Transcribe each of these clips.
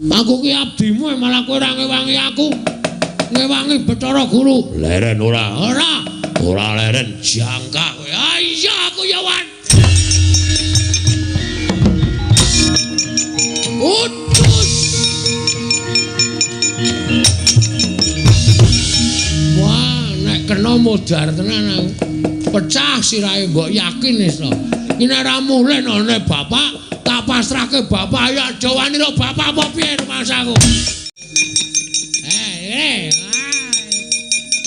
Aku ki abdimu malah kowe ora ngewangi aku. Ngewangi Bathara Guru. Leren ora? Ora. Ora leren jangka kowe. Ah iya aku ya wan. Utus. Wah, nek kena modar tenan aku. Pecah sirahe mbok yakin wis to. Iki nek ora mulih nane bapak, tak pasrahke bapak ya aja wani karo bapak apa piye rumangsaku.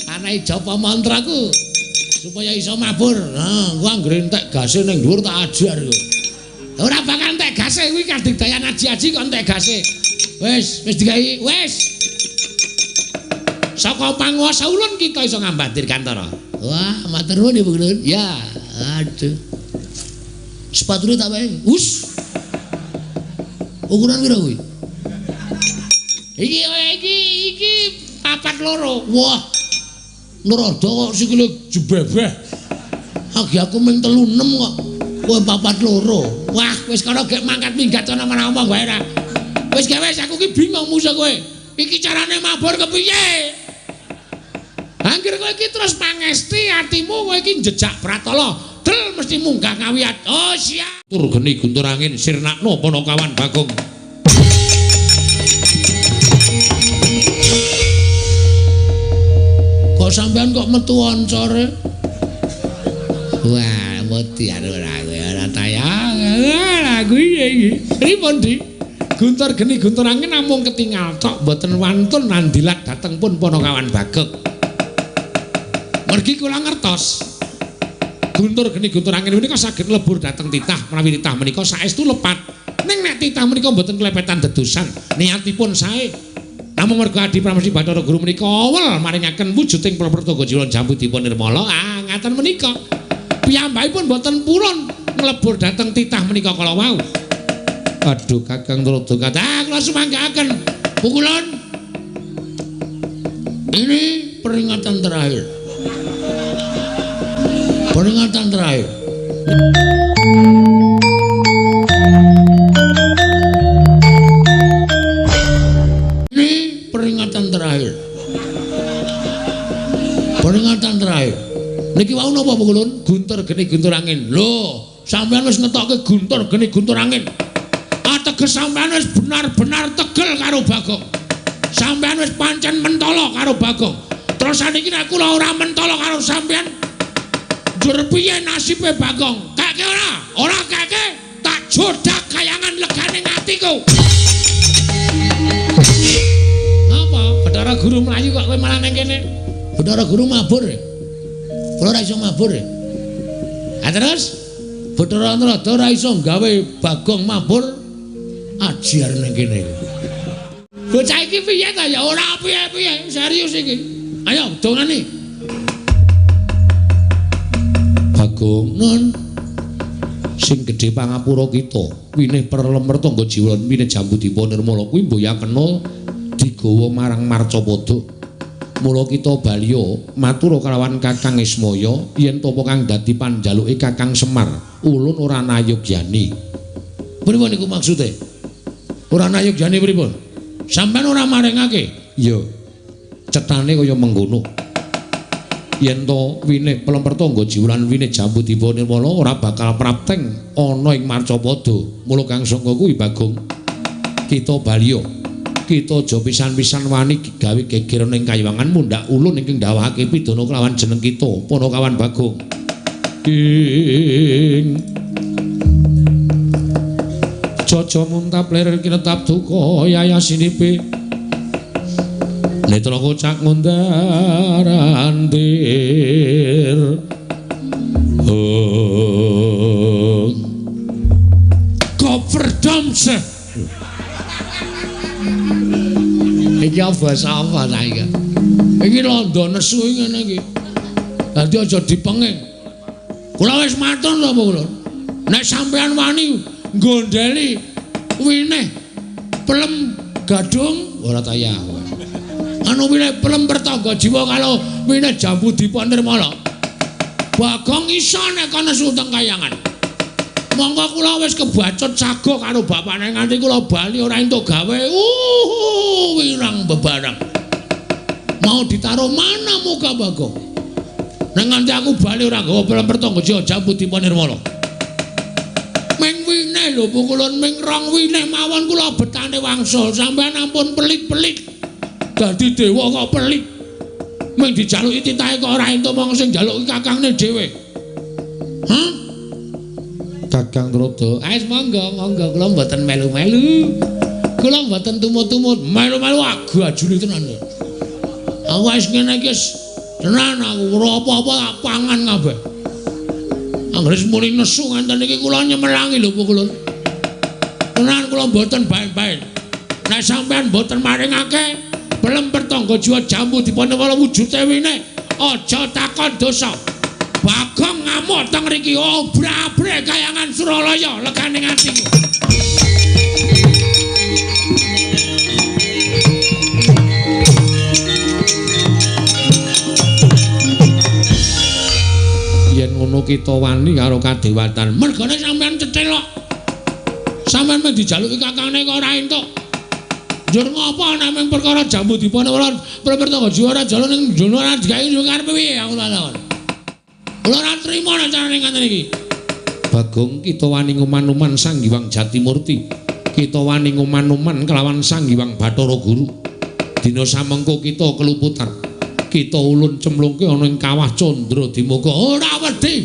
Ana japa mantraku supaya iso mabur. Nah, gua anggere entek gase ning dhuwur tak ajar kowe. Ora bakal entek gase kuwi kadigdayan aji-aji kok entek gase. Wis, wis digawe, wis. Saka panguwasa ulun kita iso ngambat Dirgantara. Wah, matur nuwun Ibu Ulun. Ya, aduh. Sepatune tak wae. Us. Ukuran pira kuwi? Iki 42. Wah. Nrada kok sikile jebebeh. Agi aku ming 36 kok. Kowe 42. Wah, wis kono gek mangkat minggat ana omong wae ra. Wis gawe aku ki bingung musuh kowe. Iki carane mabur kepiye? Angger kowe iki terus pangesti atimu kowe iki njejak pratala. Del mesti munggah ngawiyat. Oh siap. Tur geni guntur angin sirnakno Panakawan Bagong. Kok sampean kok metu oncore? Wah, mati ora kowe ora tayang. Lah kuwi iki. Pripun, Dik? Guntur geni guntur angin namung ketingal tok mboten wantun nandilat dhateng pun Panakawan Bagong. Mergi kula ngertos. Guntur geni guntur angin menika saged nglebur dhateng titah menawi titah menika saestu lepat. Ning nek titah menika mboten klepetan dedusan, niatipun sae. Namung merga Adi Pramesti Bathara Guru menika awel maringaken wujuding Prapertaga Jiwa Jambu Dipa Nirmala. Ah, ngaten menika. Piyambakipun mboten purun nglebur dhateng titah menika kala wau. Aduh, Kakang Trada kathah kula sumanggaaken. Pukulun. Ini peringatan terakhir. Peringatan terakhir. Ini peringatan terakhir. Peringatan terakhir. Niki wau napa Pukulun? Guntur geni guntur angin. Lho, sampean wis ngetokke guntur geni guntur angin. Ateges sampean wis benar-benar tegel karo Bagong. Sampean wis pancen mentala karo Bagong. Terus saniki nek kula ora mentala karo sampean, njur piye nasibe Bagong? Kake ora? Ora kake, tak jodak kayangan legane atiku. Napa? Bathara Guru mlayu kok kowe malah nang kene? Bathara Guru mabur. Kula ora iso mabur. Ha terus Bathara Narada ora iso gawe Bagong mabur, ajar nang kene. Bocah iki piye ta ya? Ora piye-piye, serius iki. Ayo dongane. Bagong nun sing gedhe pangapura kita winih perlem mertangga jiwa winih Jambu Dipa Nirmala kuwi mboya kena digawa marang Marcapada. Mula kita baliya matur kalawan Kakang Ismaya yen tapa kang dadi panjaluke Kakang Semar ulun ora nayogyani. Pripun niku maksude? Ora nayogyani pripun? Sampeyan ora maringake? Iya. Cetane kaya mengkono. Yen to winih pelempertangga jiwa lan winih Jambu Dipa Nirmala ora bakal prapteng ana ing Marcapada. Mula kang sangka kuwi Bagong kita baliya kita aja pisan-pisan wani gawe geger ning kayiwangan mundhak ulun ingkang ndawahake pidana kelawan jeneng kita Panakawan Bagong. Ing Jaja muntap lir kinetap duka yayasinipe netra kocak ngundar andir. Koperdamse. Iki basa apa ta iki? Iki londo nesu ngene iki. Dadi aja dipenging. Kula wis matur lho kula. Nek sampean wani nggondheli winih pelem gadung ora tayah. Anu winih pelem pertangga jiwa karo winih Jambu Dipa Nirmala. Bagong iso nek ana nesu teng kayangan. Monggo kula wis kebacut sago karo bapakne nganti kula bali ora entuk gawe. barang bebarang. Mau ditaruh mana muka Bagong? Nek nganti aku bali ora nggawa pelem pertangga jiwa jambu dipa nirmala. Ming wineh lho pukulun ming rong wineh mawon kula betane wangsul. Sampeyan ampun pelit-pelit. Dadi dewa kok pelit. Ming dijaluki titahe kok ora entuk mong sing njaluki kakangne dhewe. Hah? Kakang Trada, wis monggo monggo kula mboten melu-melu. Kula mboten tumut-tumut, melu-melu agu ajuli tenan. Aku wis ngene iki tenan aku ora apa-apa tak pangan kabeh. Anggere muni nesu nganten iki kula nyemelangi lho pukulun. Tenan kula mboten baen-baen. Nek sampean mboten maringake pelem pertangga jiwa jambu dipanewala wujude wineh, aja takon dosa. Bagong ngamuk teng mriki obra-abre kayangan Suralaya legane atiku. Yen ngono kita wani karo kadewatan. Mergane sampean cethelok. Sampean mung dijaluki kakangne kok ora entuk. Njur ngopo nek mung perkara jambu dipanewala pertangga jiwa ora jaluk ning njono ora digawe yo karepe piye aku takon. Kula ora trima nek carane ngaten iki. Bagong kita wani nguman-uman Sang Hyang Jatimurti. Kita wani nguman-uman kelawan Sang Hyang Bathara Guru. Dina samengko kita keluputan. Kita ulun cemlungke ana ing Kawah Candra Dimuka. Ora wedi.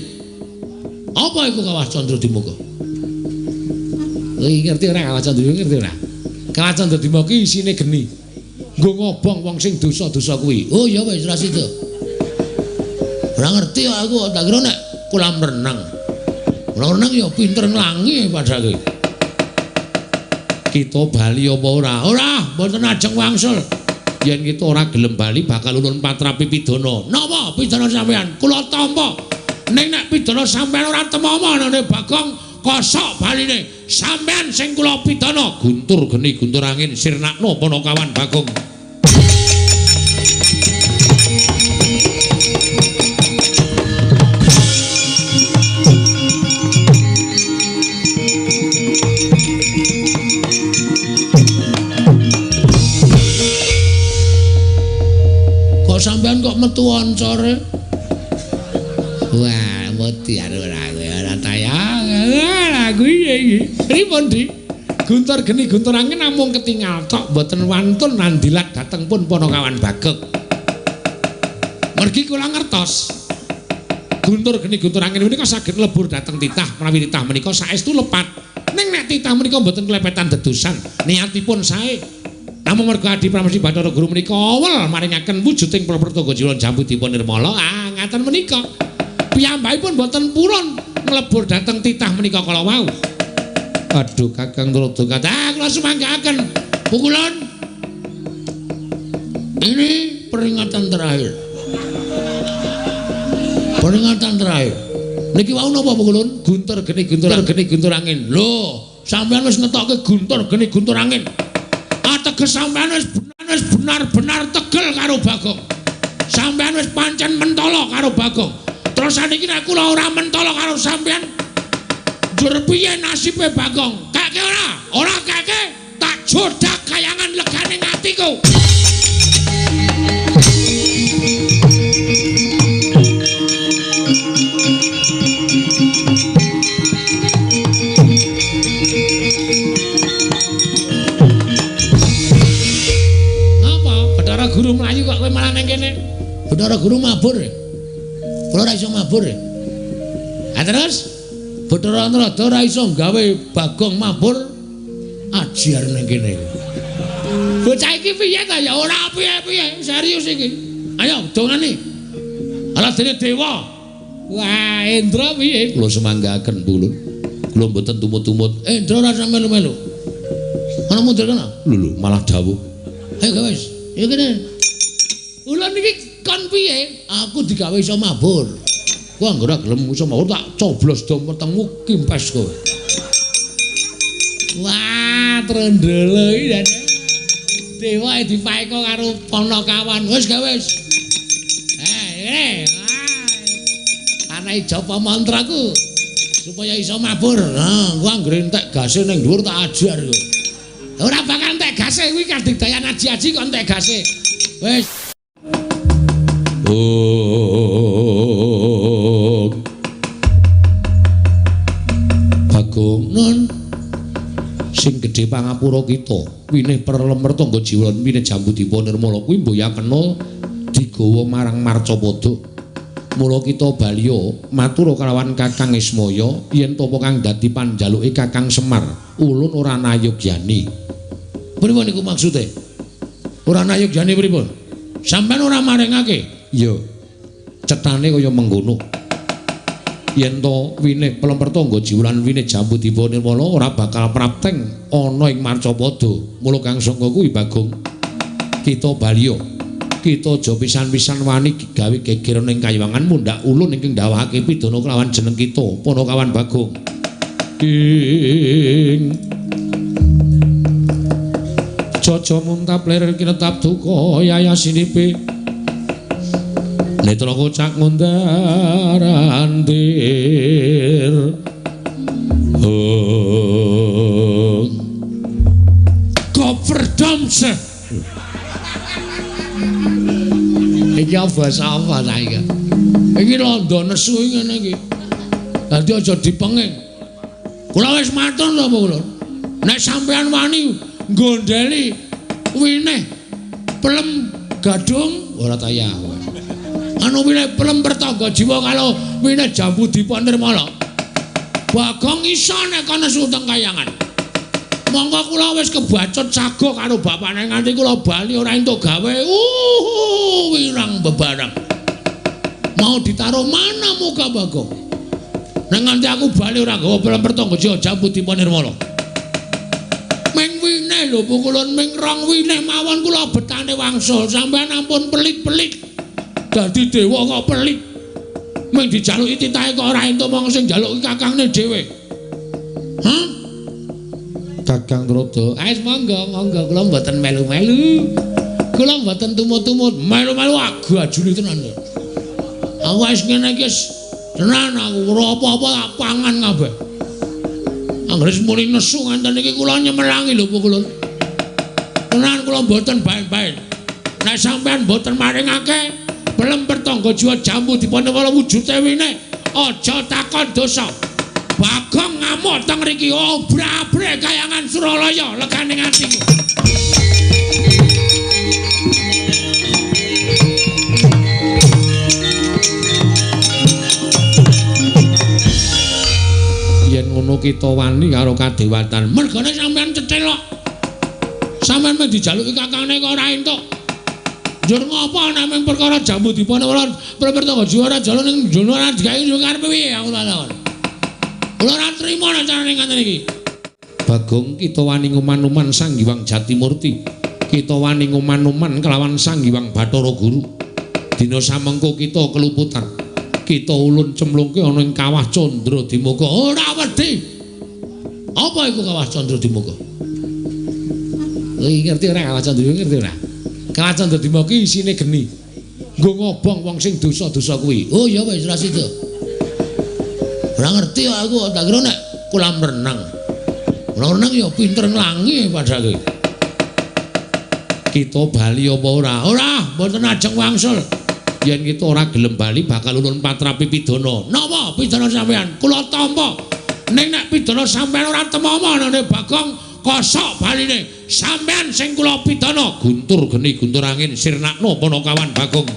Apa iku Kawah Candra Dimuka? Kowe ngerti ora Kawah Candra ngerti ora? Kawah Candra Dimuka iki isine geni. Nggo ngobong wong sing dosa-dosa kuwi. Oh ya wis ora sida. Ora ngerti aku, tak kira nek kolam renang. Kolam renang ya pinter nglangi padahal. Kita bali apa ora? Ora, mboten ajeng wangsul. Yen kita ora gelem bali bakal ulun patrapi pidana. Napa pidana sampean? Kula tampa. Ning nek pidana sampean ora temama nane Bagong kosok baline. Sampean sing kula pidana. Guntur geni guntur angin sirnakno panakawan Bagong. Sampean kok metu oncore? Wah, wedi ora ora tayang. Lah kuwi iki. Pripun, Dik? Guntur geni guntur angin namung ketingal tok mboten wantun nandilat dhateng pun Panakawan Bagong. Mergi kula ngertos. Guntur geni guntur angin menika saged lebur dhateng titah menawi titah menika saestu lepat. Ning nek titah menika mboten klepetan dedusan, niatipun sae. Namung merga Adi Pramesti Bathara Guru menika awel maringaken wujuding Prapertangga Jiwa Jambu Dipa Nirmala. Ah, ngaten menika. Piyambakipun boten purun mlebur dhateng titah menika kala wau. Aduh, Kakang Trada kathah kula sumanggaaken. Pukulun. Ini peringatan terakhir. Peringatan terakhir. Niki wau napa pukulun? Guntur geni guntur geni guntur angin. Lho, sampean wis ngetokke guntur geni guntur angin. Ateges sampean wis benar-benar tegel karo Bagong. Sampean wis pancen mentolo karo Bagong. Terus saniki nek kula ora mentolo karo sampean, njur piye nasibe Bagong? Kake ora? Ora kake, tak jodak kayangan legane atiku. Guru mlayu kok kowe malah nang kene. Bathara Guru mabur. Kula ora iso mabur. Ha terus Bathara Narada ora iso gawe Bagong mabur ajar nang kene. Bocah iki piye ta ya ora piye-piye, serius iki. Ayo dongane. Ala dene dewa. Wah, Indra piye? Kula semanggaaken pulun. Kula mboten tumut-tumut. Indra ora sampe melu-melu. Ana mundur kana? Lho lho, malah dawuh. Ayo wis. Ya kene. Ulun iki kon piye? Aku digawe iso mabur. Ku anggere gelem iso mabur tak coblos do wetengmu kimpes kowe. Wah, trendele iki jane. Dewa dipaeka karo Panakawan. Wis gawe wis. Eh, wah. Ana japa mantraku supaya iso mabur. Nah, ku anggere entek gase ning dhuwur tak ajar kowe. Ora bakal entek gase kuwi kadigdayan aji-aji kok entek gase. Wis. Oh. Bagong nun sing gedhe pangapura kita winih perlem mertangga jiwa winih jambu dipa nirmala kuwi mboya kena digawa marang Marcapada. Mula kita baliya matur kalawan Kakang Ismaya yen tapa kang dadi panjaluke Kakang Semar ulun ora nayogyani. Pripun niku maksude? Ora nayogyani pripun? Sampeyan ora maringake? Iya. Cetane kaya mengkono. Yen to winih pelempertangga jiwa lan winih jambu dipa nirmala ora bakal prapteng ana ing Marcapada. Mula kang sangka kuwi Bagong kita baliya kita aja pisan-pisan wani gawe geger ning kayiwangan mundhak ulun ingkang ndawahake pidana kelawan jeneng kita Panakawan Bagong. Ing Jaja muntap lir kinetap duka yayasinipe netra kocak ngundar andir. Oh. Koperdamse. Iki basa apa ta iki? Iki londo nesu ngene iki. Dadi aja dipenging. Kula wis matur lho kula. Nek sampean wani nggondheli winih pelem gadung ora tayah. Anu winih pelem pertangga jiwa karo winih jambu dipa nirmala. Bagong iso nek ana nesu teng kayangan. Monggo kula wis kebacut sago karo bapakne nganti kula bali ora entuk gawe. Wirang bebarang. Mau ditaruh mana muka Bagong? Nek nganti aku bali ora gawa pelem pertangga jiwa jambu dipa nirmala. Ming winih lho pukulun ming rong winih mawon kula betane wangsul. Sampeyan ampun pelit-pelit. Dadi dewa kok pelit. Ming dijaluki titahe kok ora entuk mong sing njaluki kakangne dhewe. Hah? Kakang Trada, wis monggo monggo kula mboten melu-melu. Kula mboten tumut-tumut, melu-melu agajuli tenan. Aku wis ngene iki tenan aku ora apa-apa tak pangan kabeh. Anggere muni nesu nganten iki kula nyemelangi lho pukulun. Tenan kula mboten baen-baen. Nek sampean mboten maringake pelem pertangga jiwa jambu dipanewala wujude winih, aja takon dosa. Bagong ngamuk teng mriki obra-abre kayangan Suralaya legane atiku. Yen ngono kita wani karo kadewatan. Mergane sampean cethil kok. Sampean mung dijaluki kakangne kok ora entuk. Njur ngopo nek mung perkara jambu dipanewala pertangga jiwa ora jaluk ning jono ora digawe yo karepe piye aku takon. Kula ora trima nek carane ngaten iki. Bagong kita wani nguman-uman Sang Hyang Jatimurti. Kita wani nguman-uman kelawan Sang Hyang Bathara Guru. Dina samengko kita keluputan. Kita ulun cemlungke ana ing Kawah Candra Dimuka. Ora wedi. Apa iku Kawah Candra Dimuka? Kowe ngerti ora Kawah Candra ngerti ora? Kawah Candra Dimuka isine geni. Nggo ngobong wong sing dosa-dosa kuwi. Oh ya wis ora sida. Ora ngerti aku, tak kira nek kolam renang. Ora renang ya pinter nglangi padake. Kita bali apa ora? Ora, mboten ajeng wangsul. Yen kita ora gelem bali bakal ulun patrapi pidana. Napa pidana sampean? Kula tampa. Ning nek pidana sampean ora temama nane Bagong kosok baline. Sampean sing kula pidana guntur geni guntur angin sirnakno Panakawan Bagong.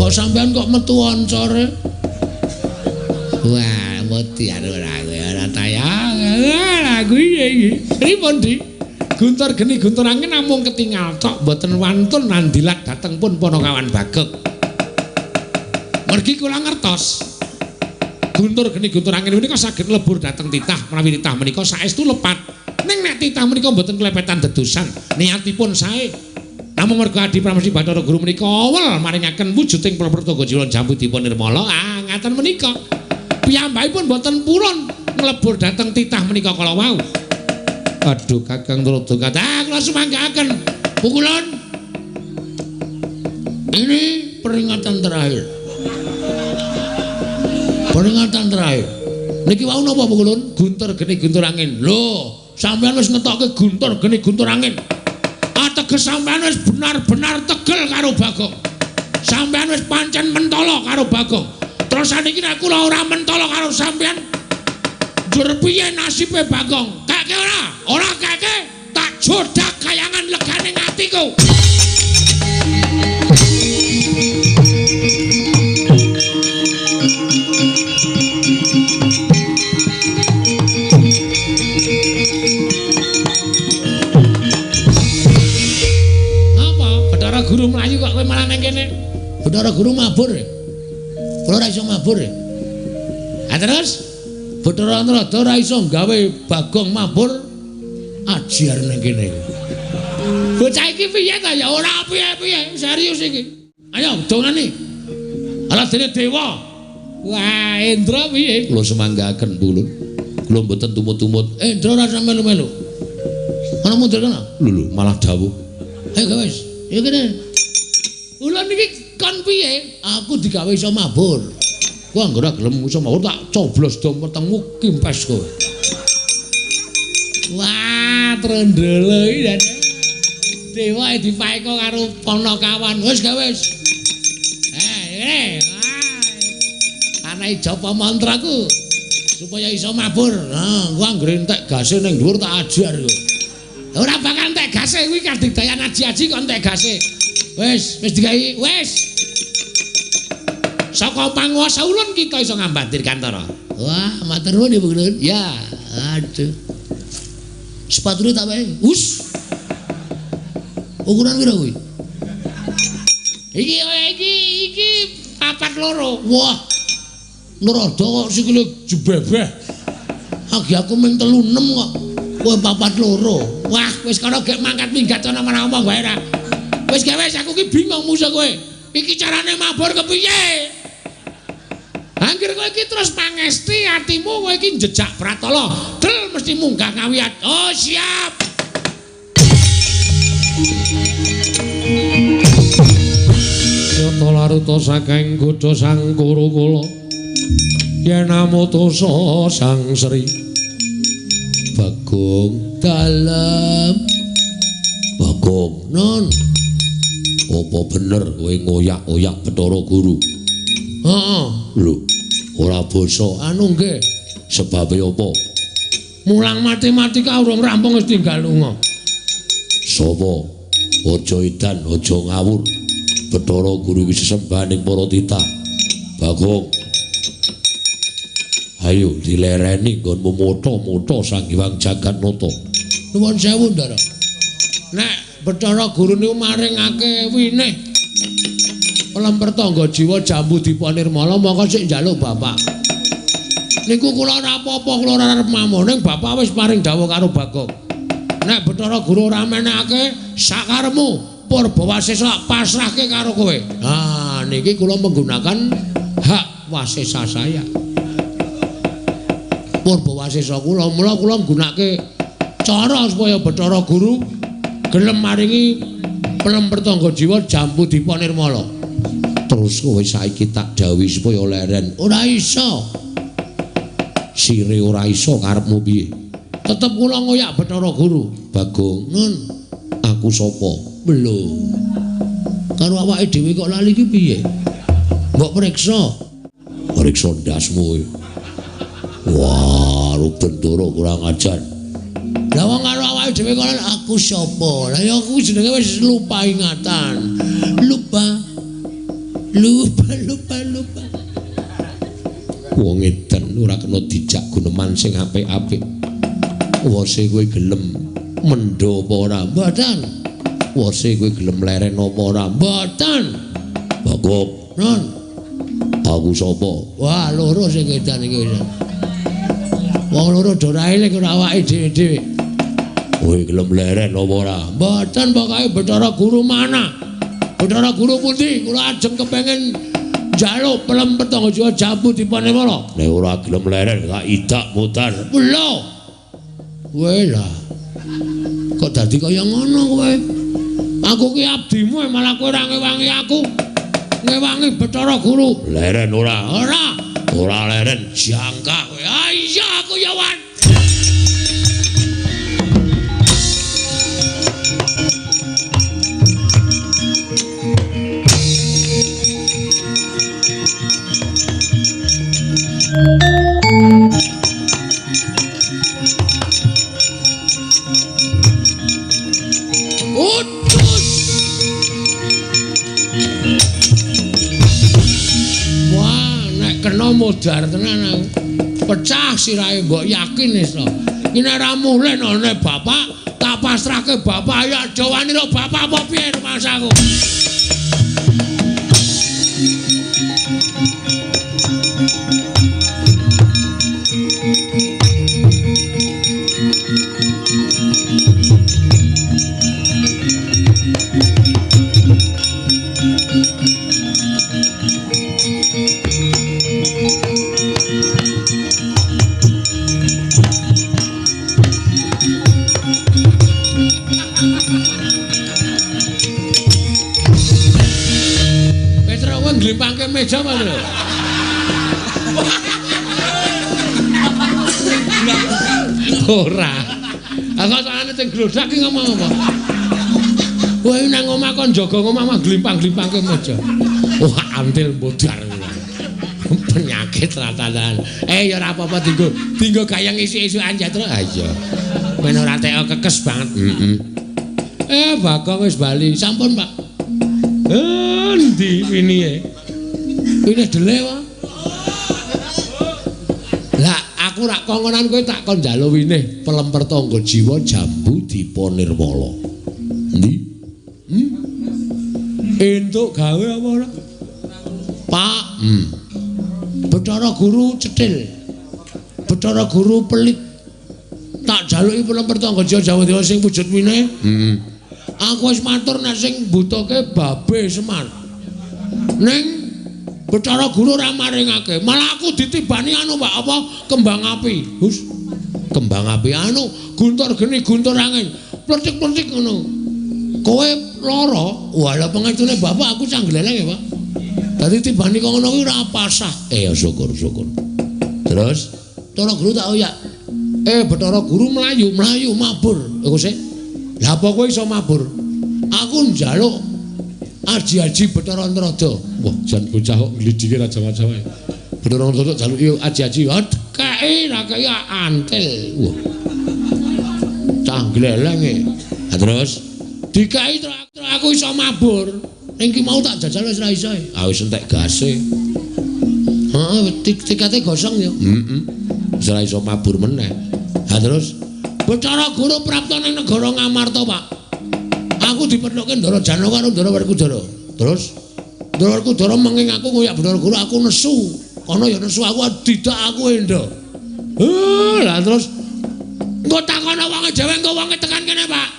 Sampean kok metu oncore? Wah, wedi ora kowe ora tayang. Lah kuwi iki. Pripun, Dik? Guntur geni guntur angin namung ketingal tok mboten wantun nandilat dhateng pun Panakawan Bagong. Mergi kula ngertos. Guntur geni guntur angin menika saged lebur dhateng titah menawi titah menika saestu lepat. Ning nek titah menika mboten klepetan dedusan, niatipun sae. Namung merga Adi Pramesti Bathara Guru menika awel maringaken wujuding Prapertangga Jiwa Jambu Dipa Nirmala. Ah, ngaten menika. Piyambakipun boten purun nglebur dhateng titah menika kala wau. Aduh Kakang Narada kathah kula sumanggaken. Pukulun. Ini peringatan terakhir. Peringatan terakhir. Niki wau napa Pukulun? Guntur geni guntur angin. Lho, sampean wis ngetokke guntur geni guntur angin. Ateges sampean wis benar-benar tegel karo Bagong. Sampean wis pancen mentolo karo Bagong. Terus saniki nek kula ora mentolo karo sampean, njur piye nasibe Bagong? Kake ora? Ora kake, tak jodak kayangan legane atiku. Apa? Bathara Guru mlayu kok kowe malah nang kene? Bathara Guru mabur. Kula ora iso mabur. Ha terus Bathara Narada ora iso gawe Bagong mabur, ajar nang kene. Bocah iki piye ta ya? Ora piye-piye, serius iki. Ayo dongane. Ala dene dewa. Wah, Indra piye? Kula semanggaken, Pulun. Kula mboten tumut-tumut. Indra ora sampe melu-melu. Ana mundur kana? Lho lho, malah dawuh. Ayo wis, ya kene. Ulun iki kon piye? Aku digawe iso mabur. Kowe anggere gelem iso mabur tak coblos do wetengmu kimpes kowe. Wah, trendele iki. Dewa dipaeka karo Panakawan. Wis gawe wis. Eh, ana japa mantraku supaya iso mabur. Nah, gua anggere entek gase ning dhuwur tak ajar kowe. Ora bakal entek gase kuwi kadigdayan aji-aji kok entek gase. Wis, wis digawe, wis. Saka panguwasa ulun kita iso ngambat Dirgantara. Wah, matur nuwun ya, Bu Ulun. Ya, aduh. Sepatune tak wae. Us. Ukuran pira kuwi? Iki iki iki 42. Wah. Narada kok sikile jebebeh. Agi aku ming 36 kok. Kowe 42. Wah, wis kono gek mangkat minggat ana omong wae ra. Wis gawe aku ki bingung musuh kowe. Iki carane mabur kepiye? Angger kowe iki terus pangesti atimu kowe iki njejak pratala. Del mesti munggah ngawiyat. Oh, siap. Yata laruta saking godha sang Kurukula. Yen amutusa Sang Sri Bagong dalem. Bagong nun. Apa bener kowe ngoyak-oyak Bathara Guru? Heeh. Lho, ora basa anu nggih. Sebabe apa? Mulang matematika urung rampung wis tinggal lunga. Sapa? Aja edan, aja ngawur. Bathara Guru iki sesembahaning para titah. Bagong. Ayo dilereni nggonmu motha-motha Sang Hyang Jagatnata. Nuwun sewu, Ndara. Nek Bathara Guru niku maringake winih pelemper tangga jiwa jambu dipa nirmala mongko sik njaluk bapak. Niku kula ora apa-apa, kula ora arep mamung ning bapak wis paring dawuh karo Bagong. Nek Bathara Guru ora menehake sakaremu Purbawasesa pasrahke karo kowe. Nah, niki kula menggunakan hak wasesa saya. Purbawasesa kula, mula kula nggunakake cara supaya Bathara Guru gelem maringi pelemper tangga jiwa jambu dipa nirmala. Terus kowe saiki tak dawuhi supaya leren. Ora iso. Sire ora iso karepmu piye? Tetep kula ngoyak Bathara Guru. Bagong, nun, aku sapa? Lho. Karo awake dhewe kok lali iki piye? Mbok periksa. Periksa ndasmu kowe. Wah, Rubendara kurang ajar. Lah wong karo awake dhewe kok aku sapa? Lah ya aku jenenge wis lupa ingatan. Lupa. Lupa, lupa, lupa. Wong edan ora kena dijak guneman sing apik-apik. Wose kowe gelem mendho apa ora? Mboten. Wose kowe gelem leren apa ora? Mboten. Bagong, nun. Aku sapa? Wah, loro sing edan iki wis. Wong loro do ora eling ora awake dhewe-dhewe. Kowe gelem leren apa ora? Mboten, pokoke Bathara Guru mana? Bathara Guru pundi? Kula ajeng kepengin njaluk pelem petang jiwa jambu dipanimala. Nek ora gelem leren tak idak mutar. Lho. Kowe lah. Kok dadi kaya ngono kowe? Aku ki abdimu malah kowe ora ngewangi aku. Ngewangi Bathara Guru. Leren ora? Ora. Ora leren jangkah kowe. Ah iya aku ya wan. Utus. Wah, nek kena modar tenan aku. Pecah sirahe mbok yakin wis to. Iki nek ora mulih none bapak, tak pasrahke bapak ya aja wani lho bapak apa piye rumangsaku. Glimpangke meja apa lho? Ora. Aku sakjane sing glodak ki ngomong apa? Kowe nang omah kon jaga omah mah glimpang-glimpangke meja. Wah, antil modar. Penyakit ratanan. Ya ora apa-apa dinggo. Dinggo gayeng isuk-isukan Jatro. Ha iya. Men ora teko kekes banget. Heeh. Bagong wis bali. Sampun, Pak. Endi winihe? Winihe dele wae. Lah aku rak kongkonan kowe tak kon njaluk winih pelemper tangga jiwa jambu dipa nirmala. Endi? Entuk gawe apa ora? Pak. Bathara Guru cethil. Bathara Guru pelit. Tak jaluki pelemper tangga jiwa jambu dipa sing wujud winih. Aku wis matur nek sing mbutuhke babe Semar. Ning Bathara Guru ora maringake. Malah aku ditibani anu Pak, apa kembang api. Hus. Kembang api anu guntur geni guntur angin. Plecik-plecik ngono. Kowe lara, walah pengestune bapak aku cah gleleng ya, Pak. Dadi tibani kok ngono kuwi ora pasah. Ya syukur syukur. Terus Bathara Guru tak oyak. Bathara Guru mlayu, mlayu mabur. Iku sik. Lah apa kowe iso mabur? Aku njaluk aji-aji Bathara Antrada. Wah, jan bocah kok nglidike ra jawa-jawa. Bathara Antrada jaluki aji-aji. Kei ra kei antil. Wah. Cah glelenge. Lah terus dikai aku iso mabur. Ning ki mau tak jajal wis ra iso. Ah wis entek gase. Heeh, tikete gosong ya. Heeh. Wis ra iso mabur meneh. Lah terus Bathara Guru prapta ning negara Ngamarta, Pak. Aku dipethuke Ndara Janaka karo Ndara Werkudara. Terus Ndara Werkudara menging aku ngoyak Bathara Guru, aku nesu. Kono ya nesu aku didak aku endo. Lah terus engko takono wonge dhewe engko wonge tekan kene, Pak.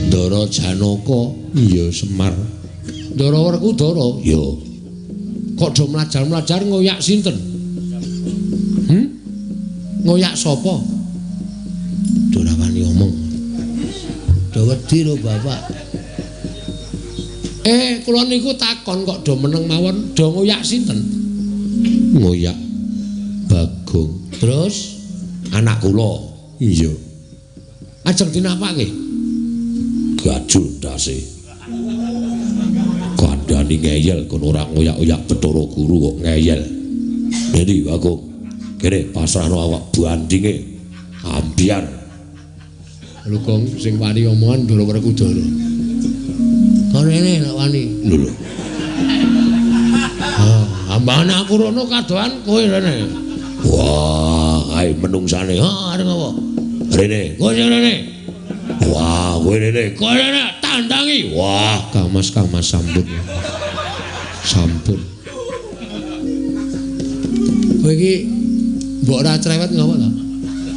Ndara Janaka, iya Semar. Ndara Werkudara, iya. Kok do mlajar-mlajar ngoyak sinten? Ngoyak sapa? Do ora wani omong. Do wedi lho bapak. Kula niku takon kok do meneng mawon, do ngoyak sinten? Ngoyak Bagong. Terus anak kula. Iya. Ajeng dinapake? Gajul ndase. Kandhani ngeyel kon ora ngoyak-oyak Bathara Guru kok ngeyel. Dadi Bagong, kene pasrahno awak bandinge ambyar. Lho Gong sing wani omongan Ndara Werkudara. Kon rene nek wani. Lho lho. Ah, ambane aku rono kadohan kowe rene. Wah, kae menungsane. Ha arep apa? Rene, kowe sing rene. Wah, kowe rene, kowe rene tandangi. Wah, Kang Mas, Kang Mas sampun. Sampun. Kowe iki mbok ora cerewet ngopo to?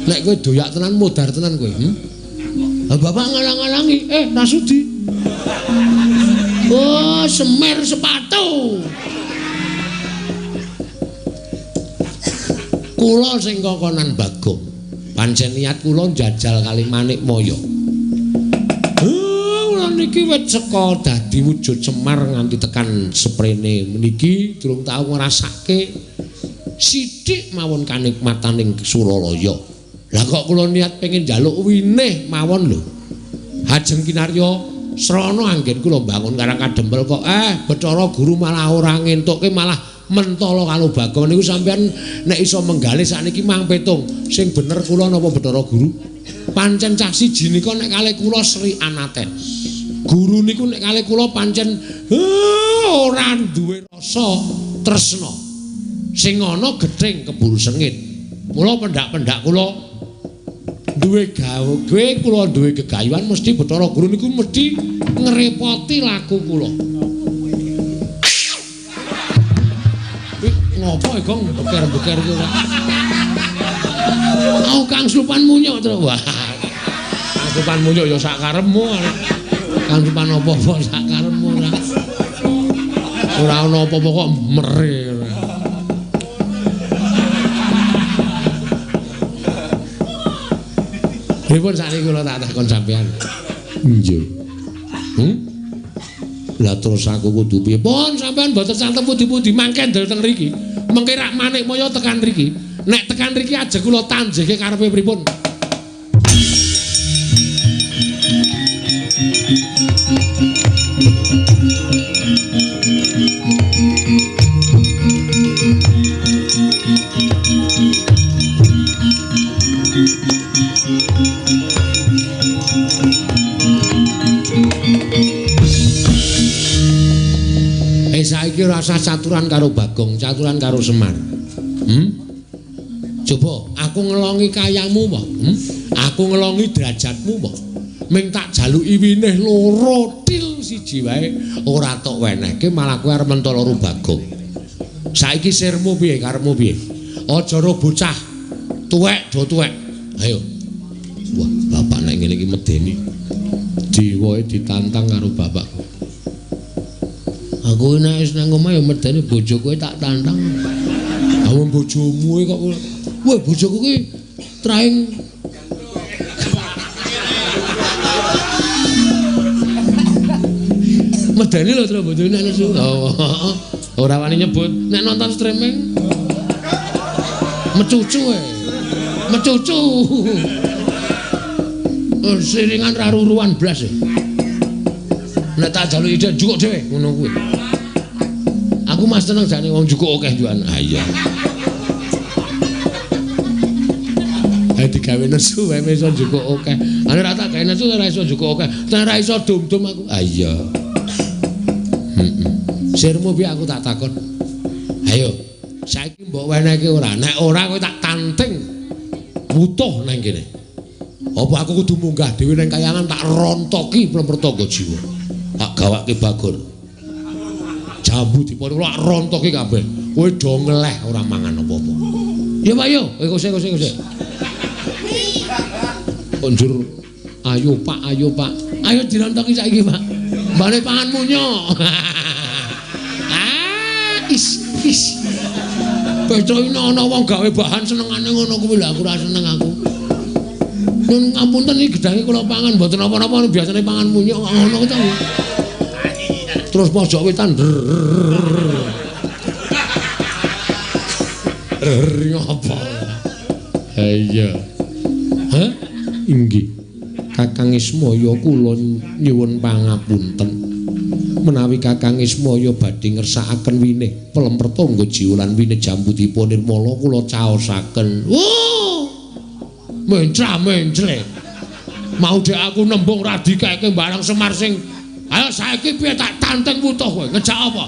Nek kowe doyak tenan modar tenan kowe, Lah bapak ngalang-alangi, ra sudi. Oh, semer sepatu. Kula sing kokonan Bagong. Pancen niat kula njajal kali Manikmaya. Kula niki wit saka dadi wujud Semar nganti tekan seprene meniki durung tau ngrasake sithik mawon kanikmataning Suralaya. Lah kok kula niat pengin njaluk winih mawon lho. Hajeng kinarya srana anggen kula mbangun Karang Kadempel kok Bathara Guru malah ora ngentukke malah mentala karo Bagong niku sampean nek iso menggalih sakniki mang petung sing bener kula napa Bathara Guru. Pancen cah siji nika nek kalih kula Sri Anaten. Guru niku nek kalih kula pancen ora duwe rasa tresna. Sing ana gething keburu sengit. Mula pendak-pendak kula duwe gawe kula duwe gegayuhan mesti Bathara Guru niku mesti ngrepoti laku kula. Ngopo e Gong beker-beker iki ora? Au Kang Slupan munyuk terus. Wah. Kang Slupan munyuk ya sak karepmu. Kang Slupan apa-apa sak karepmu ora. Ora ana apa-apa kok mere. Pripun sakniki kula tak takon sampean? Nggih. Lah terus aku kudu piye? Pun sampean mboten santem pundi-pundi mangke ndel teng mriki. Mengke rak Manikmaya tekan mriki. Nek tekan mriki aja kula tanjeke karepe pripun? Saiki ora usah caturan karo Bagong, caturan karo Semar. Coba aku ngelongi kayamu apa? Aku ngelongi derajatmu apa? Ming tak jaluki winih loro til siji wae ora tok wenehke malah kowe arep mentala karo Bagong. Saiki sirmu piye karepmu piye? Aja ro bocah tuwek do tuwek. Ayo. Wah, bapak nek ngene iki medeni. Dewae ditantang karo bapakku. Aku nek wis nang omah ya medeni bojoku tak tantang. Ha wong bojomu kok. Wah, bojoku ki traing medeni lho terus bojone nek nesu. Oh, ora wani nyebut. Nek nonton streaming mecucu e. Mecucu. Siringan ra ruruan blas e. Nek tak jaluki ide njukuk dhewe ngono kuwi. Aku mas tenang jane wong njukuk akeh juan. Ha iya. Ayo digawe nesu wae iso njukuk akeh. Ane ra tak gawe nesu ora iso njukuk akeh. Nek ora iso dum-dum aku. Ha iya. Heeh. Sirmu piye aku tak takon. Ayo, saiki mbok wenehke ora? Nek ora kowe tak tanting wutuh nang kene. Apa aku kudu munggah dhewe nang kayangan tak rontoki Plempertangga Jiwa. Tak gawake Bagor. Jambu dipun kula rontoki kabeh. Kowe do ngeleh ora mangan apa-apa. Ya Pak yo, kose kose kose. Konjur ayo Pak, ayo Pak. Ayo dirontoki saiki Pak. Mbane pangan munyuk. Ah, is is. Pecoke ana wong gawe bahan senengane ngono kuwi lho aku ora seneng aku. Nun ngapunten iki gedange kula pangan mboten napa-napa biasane pangan munyuk ngono to. Terus pojok wetan ngopo. Ha iya. Hah? Inggih. Kakang Ismaya kula nyuwun pangapunten. Menawi Kakang Ismaya badhe ngersakaken winih Plempertangga Jiwa lan winih Jambu Dipa Nirmala kula caosaken. Oh! Mencra-mencre. Mau dek aku nembung ra dikeke barang Semar sing ayo saiki piye tak tanteng wutuh kowe ngejak apa?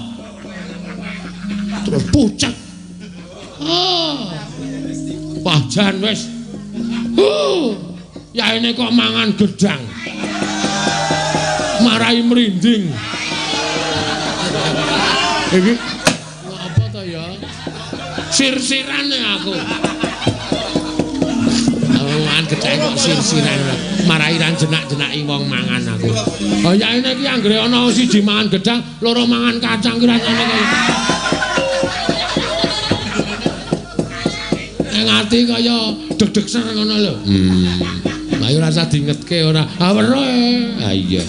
Terus pucet. Oh. Wah jan wis. Yaene kok mangan gedang. Marai merinding. Iki apa to ya? Sir-sirane aku. Mangan gedhek kok sir-siran. Marai ra jenak-jenaki wong mangan aku. Kaya ngene iki anggere ana siji mangan gedhang, loro mangan kacang ki rasane kaya ning ati kaya deg-deg ser ngono lho. Lah yo rasa dingetke ora. Ah weruh. Ha iya.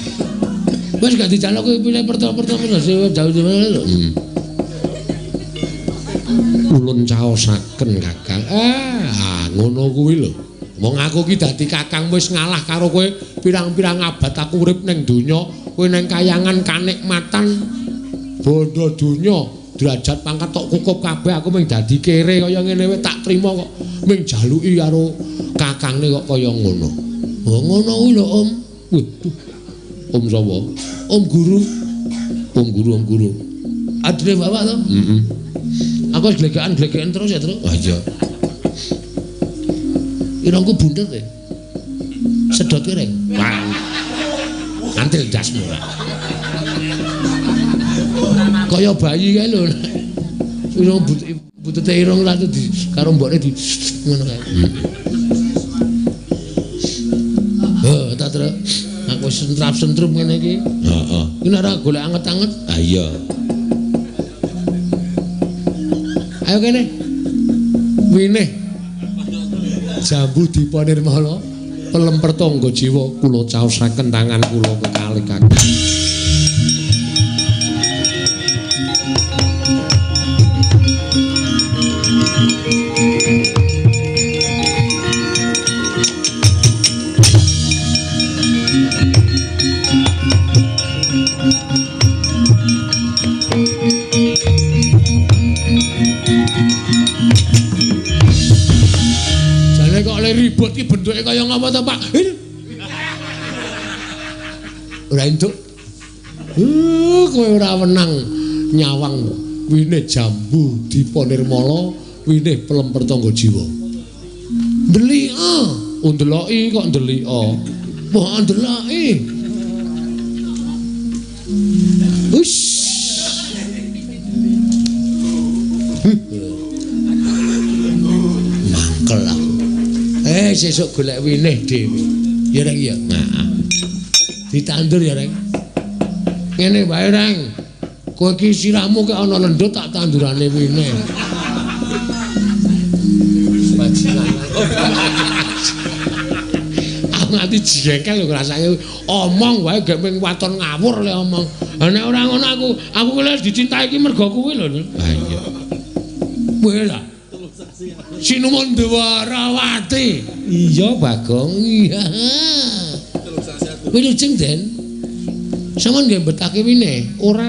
Wis gak dijaluk kowe pilih pertama-pertama jauh-jauh lho. Ulun caosaken Kakang. Ngono kuwi lho. Wong aku ki dadi kakang wis ngalah karo kowe pirang-pirang abad aku urip ning donya, kowe ning kayangan kanikmatan bondo donya, derajat pangkat tok kukup kabeh aku mung dadi kere kaya ngene wae tak trima kok mung jaluki karo kakangne kok kaya ngono. Oh ngono kuwi lho Om. Waduh. Om sapa? Om Guru. Om Guru, Om Guru. Adine bapak to? Heeh. Aku wis glegekan-glegekan terus ya, Truk. Ah iya. Irungku bunder kowe. Sedot kowe, Reng. Wah. Antil dasmu ora. Kaya bayi kae lho. Irung butute irung lha di karo mbokne di ngono kae. Heh, ta Truk. Aku sentrap-sentrup ngene iki. Heeh. Iki nek ora golek anget-anget. Ah iya. Ayo kene. Winih. Jambu Dipa Nirmala pelemper tangga jiwa kula caosaken tangan kula kekalih kakang. Ribut ki bentuke kaya ngapa to, Pak? Ora entuk. Kowe ora wenang nyawang winih jambu Dipa Nirmala, winih pelemper tangga jiwa. Ndelika, ndeloki kok ndelika. Wah, ndeloki. Wis. Mangkel aku. Sesuk golek winih dhewe. Ya Reng ya. Heeh. Ditandur ya Reng. Ngene wae Reng. Kowe iki sirahmu kek ana lendut tak tandurane winih. Bajingan. Aku nganti jengkel lho ngrasake omong wae gek mung waton ngawur le omong. Lah nek ora ngono aku kuwi dicintai iki mergo kuwi lho. Ha iya. Kowe lah. Sinuwun Dwarawati. Iya, Bagong. Iya. Wilujeng, Den. Sampeyan nggih mbetake winih? Ora.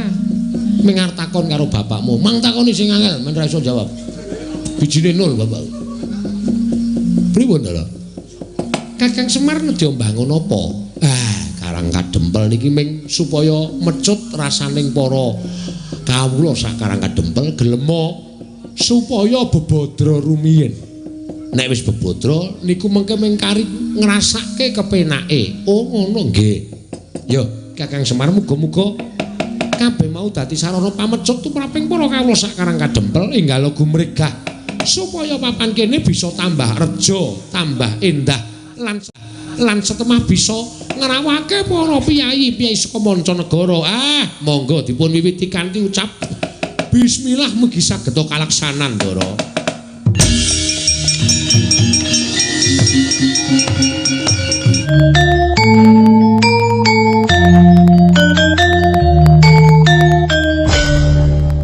Ming arep takon karo bapakmu. Mang takoni sing angel, men ra iso jawab. Bijine nol, Bapak. Pripun to, Kakang Semar nedya mbangun apa? Ah, Karang Kadempel niki ming supaya mecut rasaning para kawula sak Karang Kadempel gelema supaya bebadra rumiyin. Nek wis bebadra niku mengke ming kari ngrasake kepenake. Oh ngono nggih. Ya, Kakang Semar muga-muga kabeh mau dadi sarana pamecut tumraping para kawula sak Karang Kadempel enggal gumregah supaya papan kene bisa tambah reja, tambah endah lan setemah bisa ngrawake para piyayi-piyayi saka mancanegara. Ah, monggo dipun wiwiti kanthi ucap Bismillah mugi saged kalaksanan, Ndara.